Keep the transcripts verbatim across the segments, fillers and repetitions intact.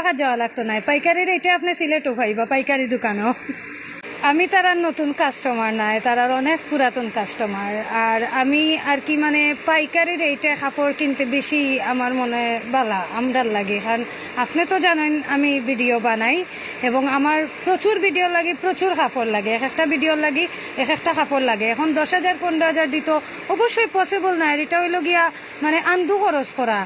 আর যাওয়া লাগতো নায়, পাইকারি রেটে আপনে সিলেটও পাইবা, পাইকারি দোকানও। আমি তারার নতুন কাস্টমার নায়, তারার অনেক পুরাতন কাস্টমার। আর আমি আর কি, মানে, পাইকারি রেটে কাপড় কিনতে বেশি আমার মনে বালা, আমরার লাগে। কারণ আপনে তো জানইন আমি ভিডিও বানাই এবং আমার প্রচুর ভিডিও লাগি প্রচুর কাপড় লাগে, এক একটা ভিডিওর লাগি এক একটা কাপড় লাগে। এখন দশ হাজার পনেরো হাজার দিত অবশ্যই পসিবল নায়, আর ইটা অইলো গিয়া, মানে, আন্দু খরচ করা।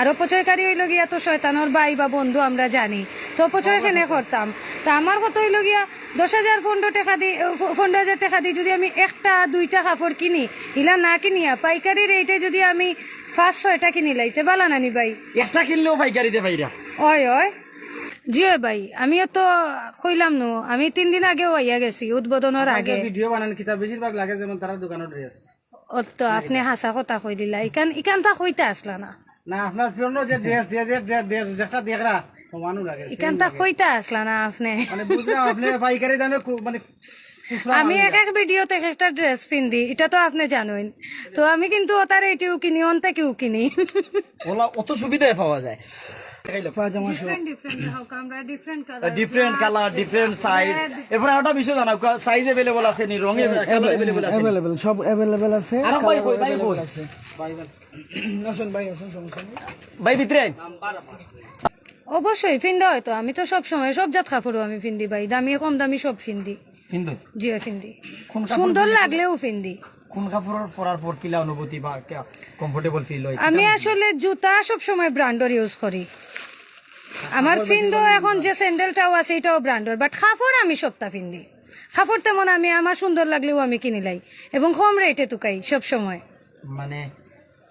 আর অপচয়কারী অইলো গিয়া তো শয়তানর ভাই বা বন্ধু, আমরা জানি। তো অপচয় কেনে করতাম? তা আমার কথা অইলো গিয়া, দশ হাজার পনেরো টেকা দি, পনেরো হাজার টেকা দি যদি আমি একটা দুইটা কাপড় কিনি, ইলা না কিনিয়া পাইকারি রেটে যদি আমি পাঁচ ছয়টা কিনিলাই, তে বালা নানি ভাই? একটা কিনলেও পাইকারিতে পাইরা। অয়, অয়। জি অয় ভাই, আমিও তো কইলাম নু, আমি তিন দিন আগেও আইয়া গেছি উদ্বোধনর আগে। ভিডিও বানান কিতা বেশিরভাগ লাগে যেমন তারার দোকানর ড্রেস। অত আপনে হাছা কথা কই দিলা, ইখান, ইখানতা কইতা আছলা না। না, আপনার পুরানো যে ড্রেস, যে, যে, যে ড্রেস, যেটা দেখরা, সমানও লাগে, same ইখানতা লাগে। কইতা আছলা না আপনে। মানে বুঝলাম, আপনে পাইকারি দামে কু-, মানে খুচরা আমি মাল এক এক ভিডিওতে এক একটা ড্রেস পিন্দি, ইটা তো আপনে জানইন। তো আমি কিন্তু অতার এটিও কিনি, অন থাকিও কিনি। ওলা অত সুবিধায় পাওয়া যায়। পাজামা সহ। ডিফারেন্ট ডিফারেন্ট, দেখো, আমরা different colour, different colour, different size. এরপরে আরেকটা বিষয় জানাও, সাইজ অ্যাভেলেবল আছে নি, রঙে কালার অ্যাভেলেবল আছে নি? অ্যাভেলেবল, সব অ্যাভেলেবল আছে, আর ভাই কালার কই, ভাই অ্যাভেলেবল কই? আছে। ভাই, ভাই। আসুন ভাই, আসুন, সমস্যা নেই। ভাই ভিতরে আইন। অবশ্যই পিন্দা অয় তো, আমি তো সব সময় সব জাত কাপড়ও আমি পিন্দি ভাই, দামি কম দামি সব পিন্দি। পিন্দো? জি, পিন্দি। কোন কাপড় সুন্দর পিন্দো? লাগলেও পিন্দি। কোন কাপড় পরার পর কিলা অনুভূতি বা কমফোর্টেবল ফিল হয়? আমি আসলে জুতা সব সময় ব্র্যান্ডর ইউজ করি। আমার পিন্দো এখন যে স্যান্ডেলটাও আছে, এটাও ব্র্যান্ডর, বাট কাপড় আমি সবটা পিন্দি। কাপড় তেমন আমি, আমার সুন্দর লাগলেও আমি কিনিলাই এবং কম রেটে তুকাই সব সময়। মানে,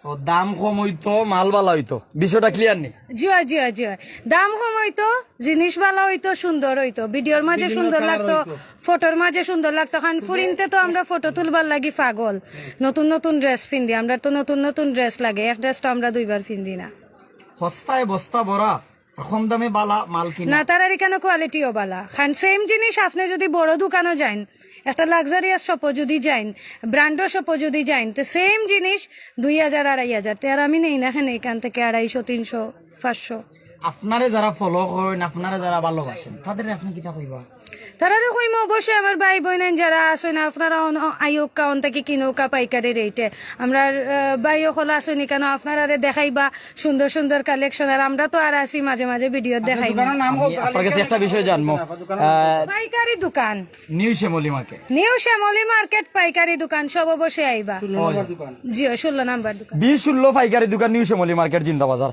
ও দাম কম অইতো, মাল বালা অইতো, বিষয়টা ক্লিয়ার নি? জি অয়, জি অয়, জি অয়। দাম কম অইতো, জিনিস বালা অইতো, সুন্দর অইতো, ভিডিওর মাঝে বিভিন্ন সুন্দর কালার লাগতো, অইতো। ফটোর মাঝে সুন্দর লাগতো। কারণ ফুরিন্তে তো আমরা ফটো তুলবার লাগি পাগল। নতুন নতুন ড্রেস পিন্দি, আমরা তো নতুন নতুন ড্রেস লাগে, এক ড্রেস তো আমরা দুইবার পিন্দি না। হস্তায় বস্তা ভরা, আর কম দামে বালা মাল কিনা। না, তারার ইখানো কোয়ালিটিও বালা। কারণ সেম জিনিস আপনে যদি বড় দোকানো যাইন, একটা লাক্সারিয়াস শপও যদি যাইন, ব্র্যান্ডর শপও যদি যাইন, তো সেম জিনিস দুই হাজার, আড়াই হাজার। তে আর আমি নেই না কেনে ইখান থাকি আড়াইশো, তিনশো, পাঁচশো। আপনারে যারা ফলো করইন, আপনারে যারা ভালোবাসেন, তাদের আপনি কিতা কইবা? তারারে কইমু অবশ্যই আমার ভাই বইনাইন যারা আছইন, আপনারা অন-, অ-, আইউক্কা, অন থাকি কিনউক্কা পাইকারি রেটে। আমরার, আহ, ভাই অকল আছইন ইখানো, আপনারারে দেখাইবা সুন্দর সুন্দর কালেকশন। আর আমরা তো আর আছি মাঝে মাঝে ভিডিওত দেখাইমু। দোকানের নাম আমি আপনার কাছে একটা বিষয় জানবো। দোকানের নাম। আহ, পাইকারি দোকান। নিউ শ্যামলী মার্কেট। নিউ শ্যামলী মার্কেট পাইকারি দোকান, সব অবশ্যই আইবা। ষোলো নম্বর দোকান। জি, ষোলো নাম্বার দোকান। বি ষোলো পাইকারি দোকান, নিউ শ্যামলী মার্কেট, জিন্দাবাজার।